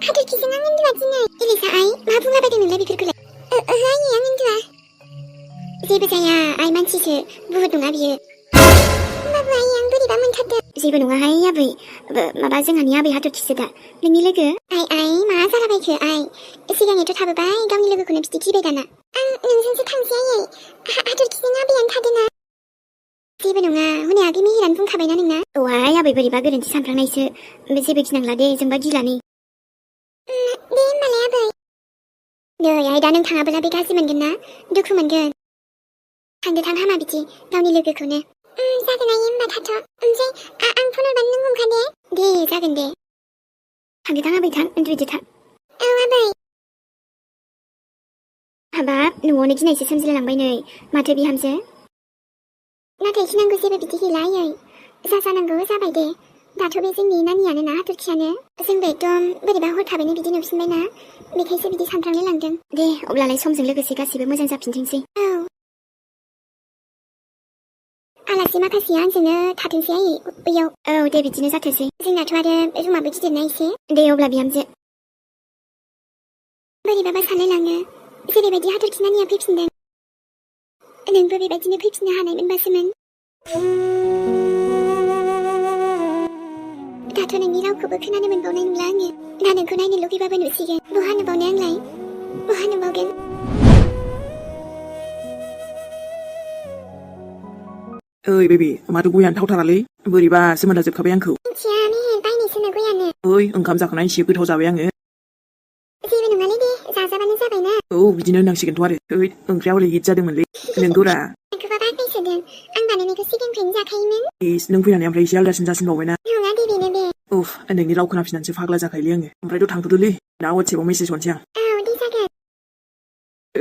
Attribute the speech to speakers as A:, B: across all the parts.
A: 하들키생 안 흔들어 지네. 이래서 아이 마붕아 받으는 랩이 그렇게 아이 안 흔들어. 제부자야 아이 만치스 무호동아 비유. 마부 아이 양돌이 마문 타드. 제부농아 아이 야부이 마바증하니 야부이 하들키스다. 능이 lö그. 아이 마사라바이 그 아이. 시간에 또 타부바이 경이 lö그 구는 비티 기베다나. 능선수 탕시아이 하들키생 아비안 타드나. 제부농아 훈에 아기 미히란 붕카바이나 능나. 와 야부이 버리바 그런지 삼프랑나이스. 제부 기낭라데 정바 기라니. 네 말래 아부이. 너야 나는 당아블라비 가스만겠나? 누쿠만근. 한드 당 하마비지 경이 lö그 구네. 작은 아이 임마 다쳐. 언제 앙폰을 받는 공간에? 네 작은데. 한드 당 아부이 당 은두이지 당. 아부이. 하밥 누워는 지나이스 삼슬랑바이너이 마트비 함스. 나 대신한 그 세베 비티 힐라이어이. 사사난 거 사바이데. 다토비 생니 나니 아는 하들키아는. 생베 좀 버리바 홀타베는 비디 눕신베나. 메케이스 비디 삼프랑을 랑등. 네 오블라라이 솜승 lö그 가시베 모장 잡힌 쟁시. 알라시 마카시 안스는 타든시아이 우요. 데비지는 사트시. 생나 투아름 루마 부지든 나이스. 네 오블라비 함즈. 버리바바 살레랑은. 세베베디 하들키나니아 핍신든. 능버비바지는 핍신을 하나는 봤으면. 다토는 니라우쿠브 그나는 보는 랑이. 나는 그나이는 로기바은 우시게. 뭐하는 보는 랑이. 뭐하는 먹은.
B: Ơi baby, mà tôi quen thâu thà lấy, vừa đi ba, xem mà đã dịp khắp anh khử.
A: Chị à, mi hẹn tay này xin là quen.
B: Ơi, ông cảm giác này xíu cứ thâu ra với anh ấy.
A: Chị bên ngoài lấy đi, ra bán ra bài nè.
B: Vì chỉ nên đang xịn thoa đấy. Ơi, ông kéo lấy ít ra đừng mình lấy, đừng cố ra.
A: Anh cứ vào bác bây giờ đừng, anh bảo này cứ xịn khuyến ra khai mình.
B: Nâng phi là em lấy xíu ra xin bảo với nè.
A: Không á đi về nè bề.
B: Anh đừng đi đâu không xin phát ra khai liêng. Ông phải đốt thằng tôi đi, nào chỉ có mấy xí xuân chăng.
A: Đi ra gần.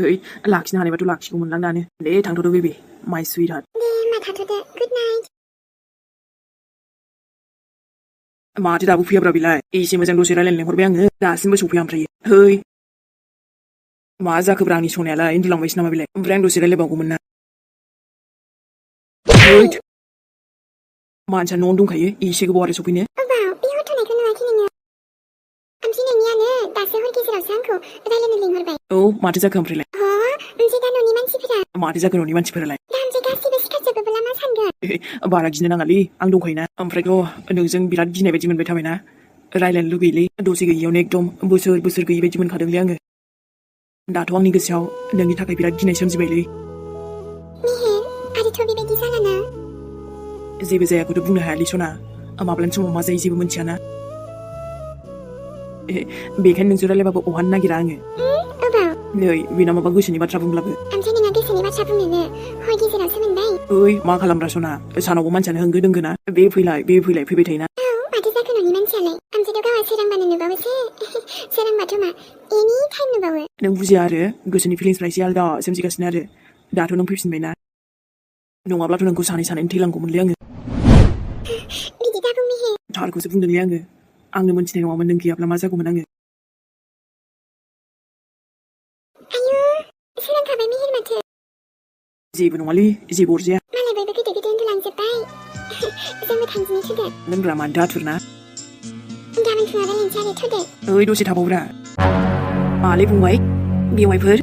B: Ơi, lạc xin này mà tôi lạc chỉ có một lần này, để thằng tôi baby, my sweetheart.
A: Mà thằng tôi good night.
B: Mà thì đã bục phiêu ra bị lại, ý xin mà chẳng đồ sẽ ra lên hồi bé ngỡ, đã xin mà chụp phiêu ra. Hơi. Mà ra khớp ràng đi xuống này là, đi lòng vậy xin mà bị lại, ràng đồ sẽ ra lên bảo của mình nè. Hơi. Mà anh chẳng nôn đúng khẩy, ý xin cái bò ra chụp nè.
A: Bảo, ý hốt này cứ nói khi này. Anh xin này nha nè, đã sẽ hốt kia sẽ đào sáng khổ, ra lên lên hồi bảy.
B: Mà thì ra khớp lại.
A: Chị đã nôn đi mang chip ra.
B: Mà thì ra khớp nôn đi mang chip lại. Bara gina ngali ang dong khaina amfrai ko nojeng birat gina beji mon bethamena railen lugili dosi ge yonek dom busur ge beji mon khadeng liang da thong ni gesyaw nongi thakai birat gina somjibaile
A: mihen ari thobi bedi salana
B: jebe jaya ko bungna hali sona amablan chumo ma jai jebe monchiana bekan nong jura lebabo ohan nagira ange नै बिना माबा गोसोनि बाथ्रा बुंब्लाबो
A: आमफ्राय नोंहा गोसोनि बाथ्रा बुंनोनो हय गेजेराव सोमोनबाय
B: ओइ मा खालामब्रा सना सानावबो मानसियानो होंगो दोंगोना बे फैलाय फैबाय थायोना
A: माथो जाखो न'नि मानसियालाय आमफ्रायथ' गावहा सोरांबानो नुबावोसो सोरांबाथ' मा एनि टाइम नुबावो
B: नों बुजिया आरो गोसोनि फिलिंसफ्रा एसे आलदा सोमजिगासिनो आरो दाथ' नों फैफिनबायना नङाब्लाथ' नोंखौ सानै थैलांगौमोनलै आङो
A: बिदि दा बुंमिहे
B: थारखौसो बुंदोंलै आंनो मोनथिनाय नङामोन नों गैयाब्ला मा जागौमोन आङो
A: सोरांखाबाय मिहिर माथो
B: जेबो नङालै जेबो अरजाया
A: मालाय बयबो गिदिर उन्दुलांजोब्बाय जोंबो थांदिनि थुदो
B: नोंब्रा मानो दाथुरना
A: गाबोन फुङाव रायलायनोसै आरो थुदो
B: ओइ दसे थाबावब्रा मालै बुंबाय बेवाइफोर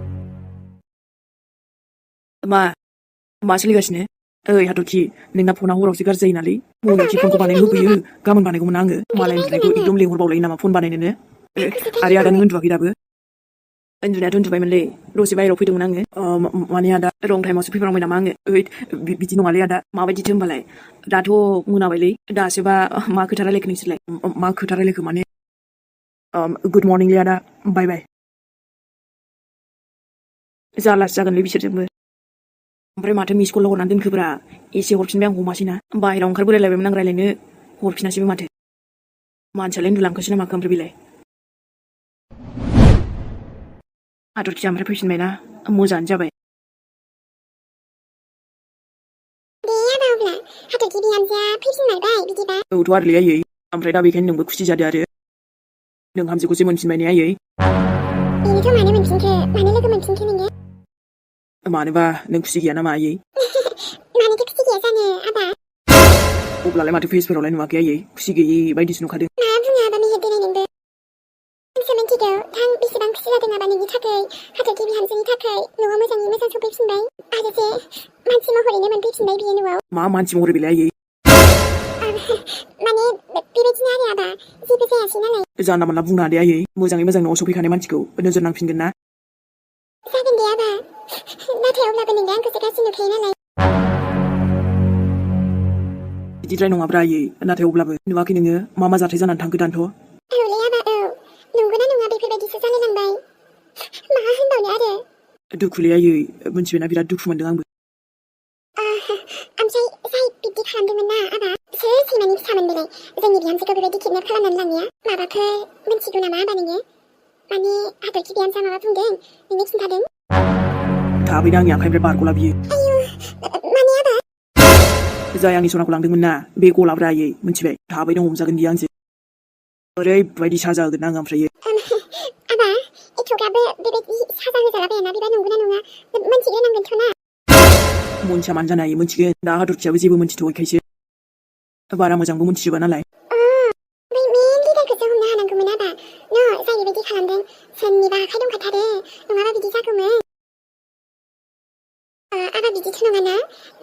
B: मा सोलिगासिनो ओइ हाथरखि नोंना फना हरावसो गाज्रि जायो नालै मोनायावसो फनखौ बानायनो होफैयो गाबोन बानायगौमोन आङो मालाय उन्दुनायखौ एकदम लेंहरबावलायो नामा फन बानायनोनो आरो आदा नों उन्दुवाखै दाबो उन्दुनायाथ' उन्दुबायमोनलै दसे बायहेरायाव फैदोंमोन आङो माने आदा रं टाइमावसो फैफ्रांबाय नामा आङो ओइ बिदि नङालै आदा माबायदिथो होमबालाय दाथ' मोनाबायलै दासोबा मा खोथा रायलायखो नोंसोरलाय मा खोथा रायलायखो माने गुड मर्निंलै आदा बाय बाय जालासो जागोनलै बिसोरजोंबो ओमफ्राय माथो मिस कल हरनानै दोनखोब्रा एसे हरफिनबाय आं हमासैना बाहेरायाव ओंखारबोलायलायबायमोन आं रायलायनो हरफिनासैबो माथो मानसियालाय उन्दुलांखोसो ना माखो ओमफ्राय बेलाय हाथरखिया ओमफ्राय फैफिनबायना मोजाङानो जाबाय
A: दे आदा अब्ला हाथरखि बिहामजोआ फैफिनलायबाय बिदिबा
B: औथ' आरोलै आयै ओमफ्राय दा बेखायनो नोंबो खुसि जादो आरो नों हामजोखौसो मोनफिनबाय ने आयै
A: बेनोथ' मानो मोनफिनखो मानो लोगो मोनफिनखो नोङो
B: मानोबा नों खुसि गैया नामा आयै
A: मानोथो खुसि गैया जानो आदा
B: अब्लालाय माथो फेसफोरावलाय नुवाखै आयै खुसि गैयि बायदिसो नुखादों
A: मा बुङा आदा मेहेर देलाय नोंबो मिथिगौ थां बेसेबां खुसि जादों आबा नोंनि थाखाय हाथरखि बिहामजोनि थाखाय न'आव मोजाङै मोजां सफैफिनबाय आरो जे मानसि महरैनो मोनफैफिनबाय बियो न'आव
B: मा मानसि महरै बेलाय आयै
A: माने बेबायदिनो आरो आबा जेबो जायासै नालाय
B: जानला मोनला बुंनो हादे आयै मोजाङै मोजां न'आव सफैखानाय मानसिखौ नोजोर नांफिनगोन ना
A: जागोन दे आबा नाथाय अब्लाबो नोंलाय आंखौसो गाज्रि नुखायो नालाय
B: बिदिद्राय नङाब्रा आयै नाथाय अब्लाबो नुवाखै नोङो मा जाथाय जानानै थांखो दानथ'
A: औलै आबा औ नंगौना नङा बेफोरबायदिसो जालायलांबाय मा होनबावनो आरो
B: दुखुलै आयै मोनथिबायना बिराद दुखु मोनदों आंबो
A: ओमफ्राय जाय बिब्दि खालामदोंमोन ना आबा सोर सैमानि फिसामोन बेलाय जोंनि बिहामजोखौ बेबायदि किडनेप खालामनानै लांनाया माबाफोर मिथिगौ नामा आबा नोङो माने हाथरखि बिहामजोआ माबा बुंदों नोंनो खिन्थादों
B: थाबैनो आंनि आखाइनिफ्राय बारग'ला बियो
A: आयु माने आबा
B: जाय आंनि सनाखौ लांदोंमोन ना बे गलाब्रा आयै मिथिबाय थाबैनो हमजागोन बियो आंजों ओरैबायदि साजा होगोन आं ओमफ्रायो
A: आबा एथ'ग्राबो बेबायदि साजा होजालाबायाना बेबा नंगौना नङा मोनथिग्रोनांगोनथ' ना
B: मोनथिया मानो जानो हायो मोनथिगोन दा हाथरखियाबो जेबो मोनथिथ'यैखायसो बारा मोजांबो मोनथिजोबा नालाय
A: बै मेन लिडारखौसो हमनो हानांगौमोन आबा जाय बेबायदि खालामदों सोरनिबा आखाइ दंखाथारो नङाबा बिदि जागौमोन आबा बिदिथ' नङाना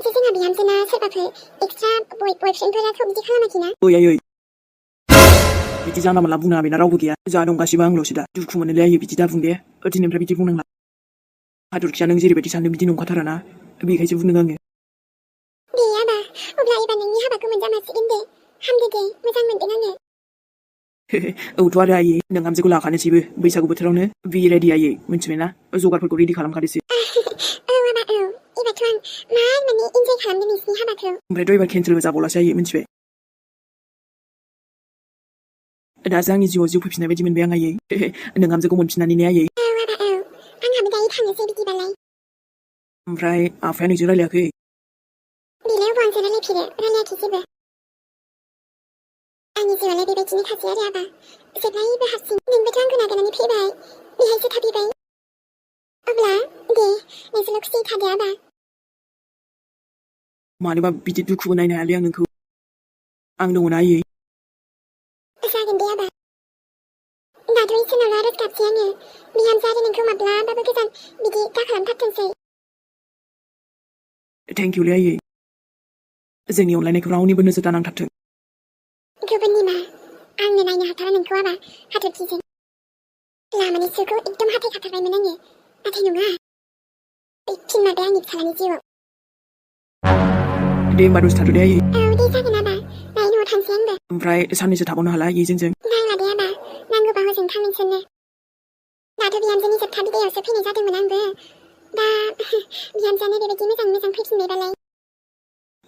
A: जे जोंहा बिहामजोना सोरबाफोर एक्सट्रा बयफ्रेन्डफोराथ' बिदि खालामाखैना
B: ओइ आयै बिदि जानला मोनला बुंनो बेना रावबो गैया जा दं गासिबो आंल'सो दा दुखु मोनोलै आयै बिदि दा बुं दे दिनैनिफ्राय बिदि बुंनांला हाथरखिया नों जेरैबायदि सानदों बिदि नंखाथाराना बेखायसो बुंदों आङो
A: दे आबा अब्ला एबार नोंनि हाबाखौ मोनजामारसिगोन दे हामदो दे मोजां मोनदों आङो
B: औथ' आरो आयै नोंहामजोखौ लाखानोसैबो बैसागु बोथोरावनो बि रेडि आयै मिथिबायना जगारफोरखौ रेडि खालामखादोसो
A: औ आबा औ एबारथ' आं माने इन्जय खालामदों नोंसिनि हाबाखौ
B: ओमफ्रायथ' एबार केन्सेलबो जाबावलासो आयै मिथिबाय दासो आंनि जिउआव जिउ फैफिननाय बायदि मोनबाय आं आयै नोंहामजोखौ मोनफिननानै आयै
A: औ आबा औ आंहाबो दायो थांनोसै बिदिबालाय
B: ओमफ्राय आफाया नोंजों रायलायाखै
A: बेलाय अबावसो रायलायफेरो रायलायाखै जेबो आंनि जिउआलाय बेबायदिनो थासै आरो आबा जेब्लायबो हारसिं नोंबोथ' आंखौ नागारनानै फैबाय बेहायसो थाफैबाय अब्ला दे नोंसोरल' खुसियै थादो आबा
B: मानोबा बिदि दुखुबो नायनो हायालै आं नोंखौ आं दङना आयै
A: जागोन दे आबा दाथ' इसोरनावल' आरज गाबसै आङो बिहामजो आरो नोंखौ माब्लाबाबो गोजान बिदि दाखालामथारथोंसै
B: थेंकिउलै आयै जोंनि अनलायनायखौ रावनिबो नोजोर दानांथारथों
A: गुबुननि मा आंनो नायनो हाथारा नोंखौ आबा हाथरखिजों लामानि सुखौ एकदम हाथायखाथारबायमोन आङो नाथाय नङा फैफिनमारबाय आंनि फिसालानि जिउआव
B: दे होमबा दसे थाथ' दे आयै
A: औ दे जागोन आबा दायो न'आव थांसै आंबो
B: ओमफ्राय साननैसो थाबावनो हाला आयै जोंजों
A: नांला दे आबा नांगौबा हजों थां नोंसोरनो दाथ' बिहामजोनि जोबथा बिदायावसो फैनाय जादोंमोन आंबो दा बिहामजोआनो बेबायदि मोजां मोजां फैफिनबायबालाय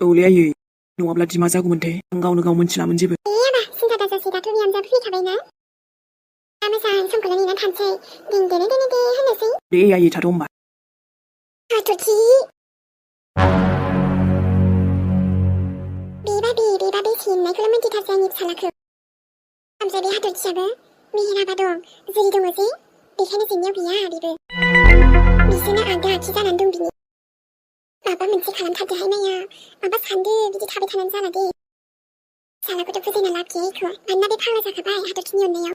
B: औलै आयै नङाब्ला दिमा जागौमोनथाय आं गावनो गाव मोनथिलामोन जेबो
A: दे आबा सिन्था दाजासै दाथ' बिहामजोआबो फैखाबायना दा मोजां समखौल' नेनानै थानोसै दिन देने देने दे होननोसै
B: दे आयै थाथ' होमबा
A: हाथरखि बेबा बे सिननायखौल' मिन्थिथारसै आंनि फिसालाखौ ओमफ्राय बे हाथरखियाबो मेहेराबा दं जेरै दङ जे बेखायनो जेंनायाव गैया बेबो बिसोरनो आगदा आखि जानानै दं बिनि माबा मोनसे खालामथारदोहाय माया माबा सानदो बिदि थाबाय थानानै जाला दे फिसालाखौथ' फोथायना लाब गैया एख' मानोना बे फाग्ला जाखाबाय हाथरखिनि अननायाव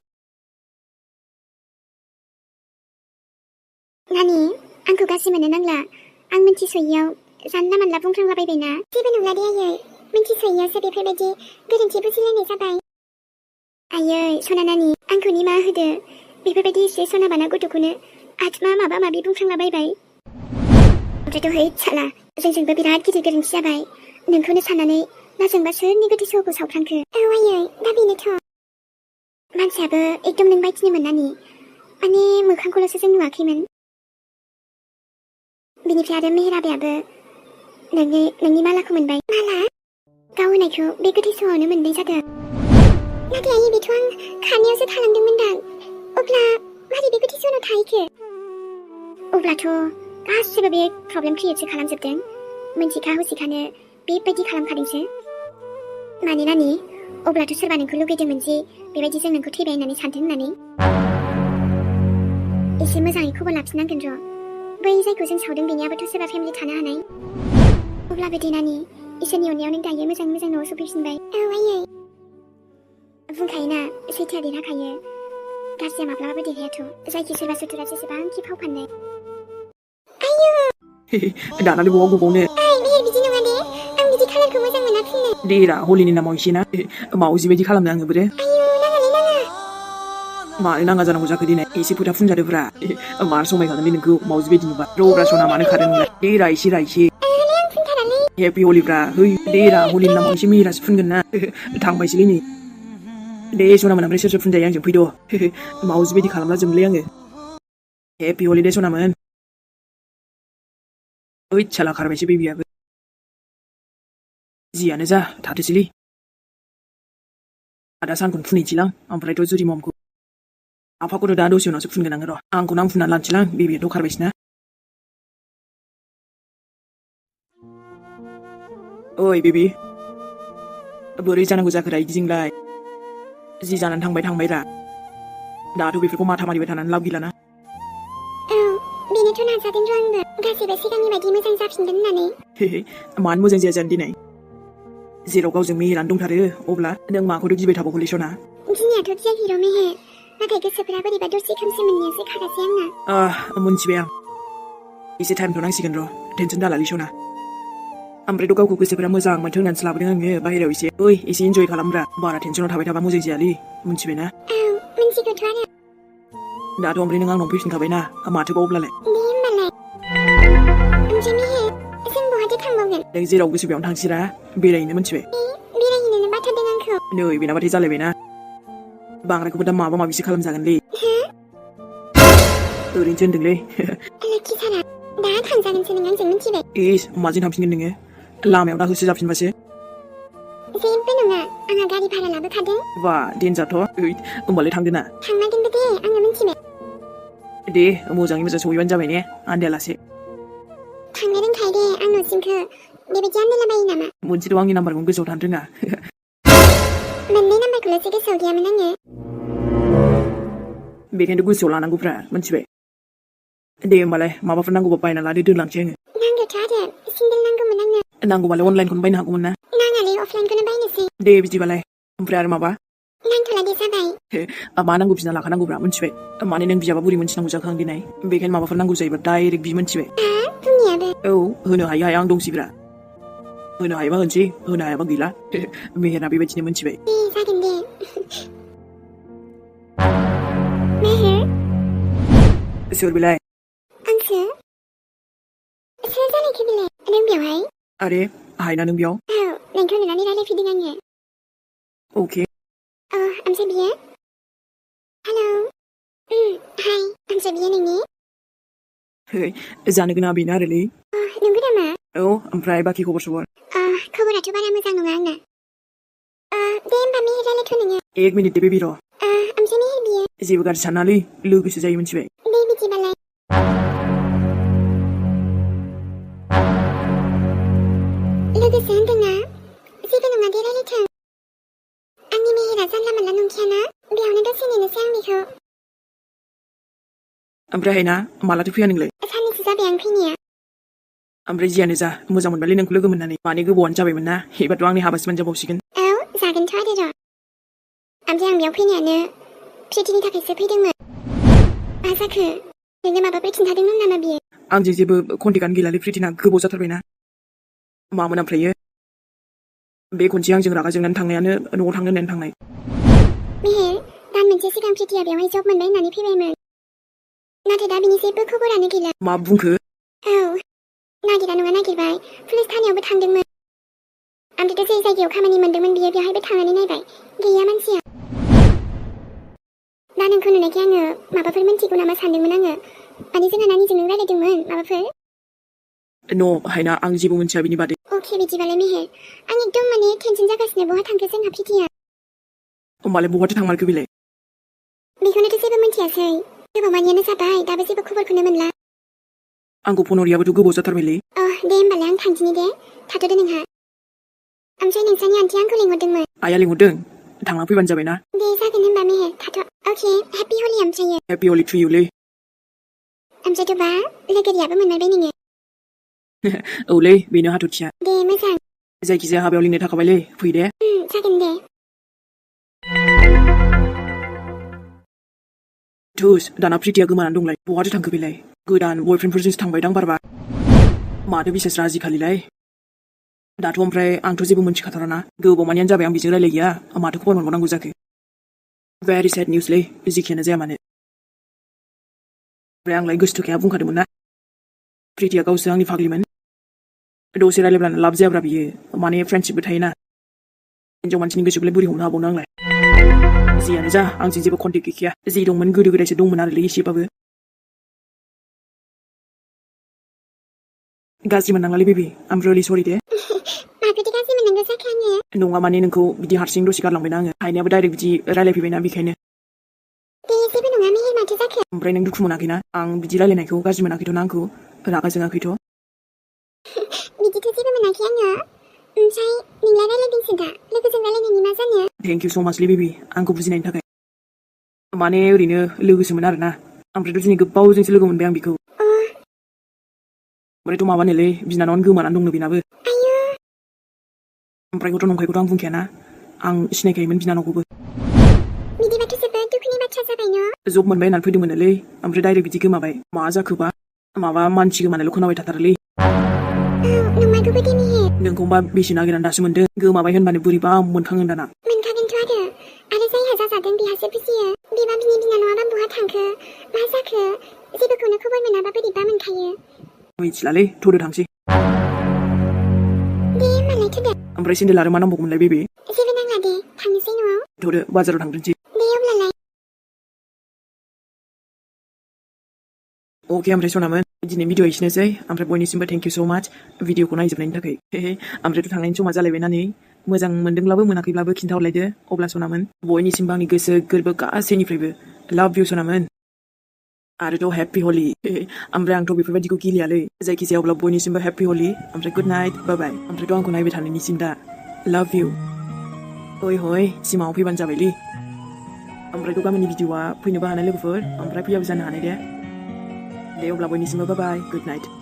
A: नानि आंखौ गाज्रि मोननो नांला आं मिन्थिस'यैयाव जानला मानला बुंफ्रांलाबायबायना जेबो नंला दे आयै मिन्थिस'यैयावसो बेफोरबायदि गोरोन्थि बुजिलायनाय जाबाय आयै सना नानि आंखौ निमाहा होदो बेफोरबायदि एसे सनाबाना गथ'खौनो आत्मा माबा माबि बुंफ्रांलाबायबाय ओमफ्रायथ' है साला जोंजोंबो बिराद गिदिर गोरोन्थि जाबाय नोंखौनो साननानै नाजोंबा सोरनि गोथै सह'खौ सावफ्रांखो औ आयै दा बेनोथ' मानसियाबो एकदम नों बायदिनोमोन नानि माने मोखांखौल'सो जों नुवाखैमोन बिनिफ्राय आरो मेहेराबायाबो नोंनि मालाखौ मोनबाय माला गाव होनायखौ बे गोथै सह'आवनो मोननाय जादों नाथाय आयै बेथ' आं खारनायावसो थालांदोंमोनदां अब्ला मारै बे गोथै सह'आव थाहैखो अब्लाथ' गासिबो बे प्रब्लेम क्रिएटसो खालामजोबदों मिन्थिखा हसिखानो बेबायदि खालामखादोंसो माने नानि अब्लाथ' सोरबा नोंखौ लुगैदोंमोन जे बेबायदि जों नोंखौ थैबाय होननानै सानदों होननानै एसे मोजाङै खबर लाफिननांगोन र' बै जायखौ जों सावदों बेनियाबोथ' सोरबा फेमिलि थानो हानाय अब्लाबो दे नानि इसोरनि अननायाव नों दायो मोजां मोजां न'आव सफैफिनबाय औ आयै बुंखायोना सैथोआ देरहाखायो गाज्रिया माब्लाबाबो देरहायाथ' जायखि सोरबा सुथुरा जेसेबांखि फाव फान्नाय आयु
B: दानालाय बबाव गोबावनो
A: ओइ मेहेर बिदि नङा दे आं बिदि कालारखौ मोजां मोना फुननो
B: देरा हलिनि नामाव एसे ना मावजि बायदि खालामदों आङो बोरो
A: आयु नाङालै नाङा
B: मानो नाङा जानांगौ जाखो दिनै एसे फोथा फुनजादोब्रा मार समायखागोन नोंखौ मावजि बायदि नुबा रब्रा सना मानो खादों नोंलाय देरा एसे
A: आं फुनथारालै
B: हेपि हलिब्रा है देरा हलिनि नामाव एसे मेहेरासो फुनगोन ना थांबायसोलै नै दे सनामोन ओमफ्राय सोर सोर फुनजायो आंजों फैद' मावजि बायदि खालामला जोबलै आङो हेपि हलि दे सनामोन ओइ साला खारबायसो बेबियाबो जियानो जा थाथोसैलै आदा सानखौनो फुनहैनोसैलां ओमफ्रायथ' जुरि ममखौ आफाखौथ' दा दसे उनावसो फुनगोन आङो र' आंखौनो आं फुननानै लानोसैलां बेबियाथ' खारबायसोना ओइ बेबि बोरै जानांगौ जाखोरा इदिजोंलाय जि जानानै थांबायरा दाथ' बेफोरखौ माथा मारिबाय थानानै लाब गैलाना
A: औ बेनोथ' नाजादों र' आंबो गासैबो सिगांनि बायदि मोजां जाफिनगोन होननानै
B: मानो मोजां जाया जानो दिनै जेराव गावजों मेहेरानो दंथारो अब्ला नों माखौथ' गिबाय थाबावगौलै सना
A: गिनायाथ' गियाखै र' मेहेर नाथाय गोसोफोरा बोरैबा दसे खोमसि मोननायासो खारासै आंना
B: मोनथिबाय आं एसे टाइमथ' नांसिगोन र' टेनसन दालालै सना ओमफ्रायथ' गावखौ गोसोफोरा मोजां मोनथों होननानैसो लाबोदों आङो बाहेरायाव एसे इन्जय खालामब्रा बारा टेनसनाव थाबाय थाबा मोजां जायालै मोनथिबायना
A: औ मोनथिगौथ' आरो
B: दाथ' ओमफ्राय नों आंनाव फैफिनखाबायना माथोबाव अब्लालाय
A: दे होमबालाय ओमफ्राय मेहेर जों बहाथो थांबावगोन
B: नों जेराव गोसो बेयावनो थांसैरा बेरायहैनो मोनथिबाय
A: बेरायहैनोनो बाथारदों आंखौ
B: नै बेनाबाथाय जालायबायना बांद्रायखौबो दा माबा माबिसो खालामजागोनलै ओरैनोसो होनदोंलै
A: लोखि सारा दा थांजागोनसो नों आंजों मिथिबाय
B: इस माजों थांफिनगोन नोङो लामायाव दा होसो जाफिनबासो
A: जेबो नङा आंहा गारि भारा लाबोखादों
B: बा देनजारथ' होमबालाय थांदो ना
A: थांनांगोनबो दे आङो मिथिबाय
B: दे मोजाङै मोजां सहैबानो जाबाय ने आन्दायालासे
A: थांनो रोंखायो दे आं न'सिमखौ बेबायदि आन्दायलाबायो नामा
B: मोनसेथ' आंनि नाम्बारखौनो गोसोआव थानो रोङा
A: मोननै नाम्बारखौल'सो गोसोआव गैयामोन आङो
B: बेखायनोथ' गोसोआव लानांगौफ्रा मोनथिबाय दे होमबालाय माबाफोर नांगौबा बायना लादो दोनलांसै आङो
A: नांगौथ' आरो सिन्देल नांगौमोन आंनो
B: नांगौबालाय अनलाइनखौनो बायनो हागौमोन ना
A: नाङालै अफलाइनखौनो बायनोसै
B: दे बिदिबालाय ओमफ्राय आरो माबा
A: नांथ'ला दे जाबाय
B: मा नांगौ बिना लाखानांगौब्रा मोनथिबाय माने नों बिजाबा बोरै मोनथिनांगौ जाखो आं दिनै बेखायनो माबाफोर नांगौ जायोबा डाइरेक्ट बि मोनथिबाय
A: बुंनायाबो
B: औ होनो हायो हाया आं दंसैब्रा होनो हायोबा होनसै होनो हायाबा गैला मेहेरा बेबायदिनो मोनथिबाय
A: दे जागोन दे मेहेर
B: सोर बेलाय
A: आंसो सोर जानायखो बेलाय नों बेवहाय
B: आरे हायना नों बेयाव
A: औ नोंखौ नुनानै रायलायफैदों आङो
B: अके
A: ओमफ्राय बियो हेलौ हाय ओमफ्राय बियो नोंनि
B: जानो गोनाङा बेनो आरोलै
A: नंगौ नामा
B: औ ओमफ्राय बाखि खबर सबर
A: खबराथ' बारा मोजां नङा आंना दे होमबा मेहेर रायलायथ' नोङो
B: एक मिनिट दे बेबि र'
A: ओमफ्राय मेहेर बियो
B: जेबो गाज्रि सानालै लोगोसो जायो मोनथिबाय
A: दे बिदिबालाय लोगोसो होनदोंना जेबो नङा दे रायलायथों आंनि मेहेरा जानला मोनला नंखायाना बेयावनो दसे नेनोसै आं बेखौ
B: ओमफ्राय हायना मालाथो फैया नोंलाय
A: साननैसो जाबाय आं फैनाया
B: ओमफ्राय जियानो जा मोजां मोनबायलै नोंखौ लोगो मोननानै माने गोबावानो जाबायमोन ना एबारथ' आंनि हाबासो मोनजाबावसिगोन
A: औ जागोनथ' आरो र' ओमफ्राय आं बेयाव फैनायानो प्रिथिनि थाखायसो फैदोंमोन मा जाखो नोंनो माबाफोर खिन्थादोंमोन नामा बियो
B: आंजों जेबो कन्टेक्टआनो गैलालै प्रिथिना गोबाव जाथारबायना मामोन ओमफ्रायो बे खनसे आंजों रागा जोंनानै थांनायानो न'आव थांनो होननानै थांनाय
A: मेहेर दान मोनसे सिगां प्रिथिया बेवहाय जब मोनबाय होननानै फैबायमोन नाथाय दा बिनि जेबो खबरानो गैला
B: मा बुंखो
A: औ नागिरा नङा नागिरबाय पुलिस थानायावबो थांदोंमोन ओमफ्रायथ' जे जायगायाव खामानि मोनदोंमोन बियो बेवहायबो थांनानै नायबाय गैया मानसिया दा नोंखौ नुनायखाय आङो माबाफोर मिन्थिगौ नामा सानदोंमोन आङो माने जोंहा नानिजों नों रायलायदोंमोन माबाफोर
B: न' हायना आं जेबो मिन्थिया बिनि बादै
A: अके बिदिबालाय मेहेर आं एकदम माने टेनसन जागासिनो बहा थांखो जोंहा प्रिथिया
B: होमबालाय बहाथो थांमारखो बेलाय
A: बेखौनोथ' जेबो मिन्थियासै गोबावमानियानो जाबाय दाबो जेबो खबरखौनो मोनला
B: आंखौ फन हरियाबोथ' गोबाव जाथारबायलै
A: दे होमबालाय आं थांदिनि दे थाथ'दो नोंहा ओमफ्राय नोंसानि आन्टिया आंखौ लिंहरदोंमोन
B: आइया लिंहरदों थांना फैबानो जाबायना
A: दे जागोन होनबा मेहेर थाथ' अके हेपि हलि ओमफ्रायो
B: हेपि हलि टु इउलै
A: ओमफ्रायथ' बा लोगोरियाबो मोनबाय नोङो
B: औलै बेनो हाथरखिया
A: दे मोजां
B: जायखिजाया हाबायाव लिंनो थाखाबायलै फै दे
A: जागोन दे
B: थुस दाना प्रिटिया गोमानानै दंलाय बहाथो थांखो बेलाय गोदान बयफ्रेन्डफोरजोंसो थांबायदां बारबा माथो बिसेसरा आजिखालिलाय दाथ' ओमफ्राय आंथ' जेबो मोनथिखाथाराना गोबावमानियानो जाबाय आं बिजों रायलायिया माथो खबर मोनबावनांगौ जाखो भेरि सेड निउसलै जेखियानो जाया मानो ओमफ्राय आंलाय गोसोथोखाया बुंखादोंमोन ना प्रिटिया गावसो आंनि फाग्लिमोन दसे रायलायब्लानो लाब जायाब्रा बियो माने फ्रेन्डशिपबो थायोना हिनजाव मानसिनि गोसोखौलाय बोरै हमनो हाबावनो आंलाय जियानो जा आंजों जेबो कन्टेक्ट गैखाया जि दंमोन गोदो गोदायसो दंमोन आरोलै एसेबाबो गाज्रि मोननाङालै बेबि आम रियेलि सरि दे
A: माबोरै गाज्रि मोननांगौ जाखो आङो
B: नङा माने नोंखौ बिदि हारसिं दसे गारलांबायना आङो हायनायाबो डाइरेक्ट बिदि रायलायफैबायना बेखायनो
A: दे जेबो नङा मेहेर माथो जाखो
B: ओमफ्राय नों दुखु मोनाखैना आं बिदि रायलायनायखौ गाज्रि मोनाखैथ'ना आंखौ रागा जोङाखैथ'
A: बिदिथ' जेबो मोनाखै आङो ओमफ्राय नोंलाय रायलायदोंसो दा लोगोजों रायलायनायनि मा जानो
B: थेंक इउ स' माचलै बेबि आंखौ बुजिनायनि थाखाय माने ओरैनो लोगोसोमोन आरोना ओमफ्रायथ' दिनै गोबावजोंसो लोगो मोनबाय आं बेखौ ओमफ्रायथ' माबानोलै बिनानावनो गोमानानै दंनो बेनाबो ओमफ्रायथ' नंखायखौथ' आं बुंखायाना आं सिनायखायोमोन बिनानावखौबो
A: बिदिबाथ' जोबोद दुखुनि बाथ्रा जाबाय न
B: जब मोनबाय होननानै फैदोंमोनलै ओमफ्राय डाइरेक्ट बिदि गोमाबाय मा जाखोबा माबा मानसि गोमानायल' खोनाबाय थाथारोलै
A: नंमारगौबो दे मेहेर
B: नोंखौबा बेसे नागिरनानै दासो मोनदों गोमाबाय होनबानो बोरैबा मोनखाङो दाना
A: मोनखागोनथ' आरो जायहा जाजादों बेहासो बुजियो बिमा बिनि बिनानावआबा बहा थांखो मा जाखो जेबोखौनो खबर मोनाबा बोरैबा मोनखायो
B: मिथिलालै थ'दो थांसै
A: दे होमबालाय थ'दो
B: ओमफ्राय सेन्देल आरो मा नांबावगौमोनलाय बेबि
A: जेबो नाङा दे थांनोसै न'आव
B: थ'दो बाजाराव थांग्रोनोसै
A: दे अब्लालाय
B: अके ओमफ्राय सनामोन दिनै भिडिअ एसेनोसै ओमफ्राय बयनिसिमबो थेंक इउ स' माच भिडिअखौ नायजोबनायनि थाखाय ओमफ्रायथ' थांनायनि समा जालायबायना नै मोजां मोनदोंब्लाबो मोनाखैब्लाबो खिन्थाहरलायदो अब्ला सनामोन बयनिसिमबो आंनि गोसो गोरबो गासैनिफ्रायबो लाभ इउ सनामोन आरोथ' हेप्पि हलि ओमफ्राय आंथ' बेफोरबायदिखौ गिलियालै जायखिजाया अब्ला बयनिसिमबो हेप्पि हलि ओमफ्राय गुड नाइट बाय ओमफ्रायथ' आंखौ नायबाय थानायनिसिम दा लाभ इउ हय हय सिमाङाव फैबानो जाबायलै ओमफ्रायथ' गामिनि भिडिअआ फैनोबो हानाय लोगोफोर ओमफ्राय फैयाबो जानो हानाय दे अब्ला बयनिसिमबो बाय गुड नाइट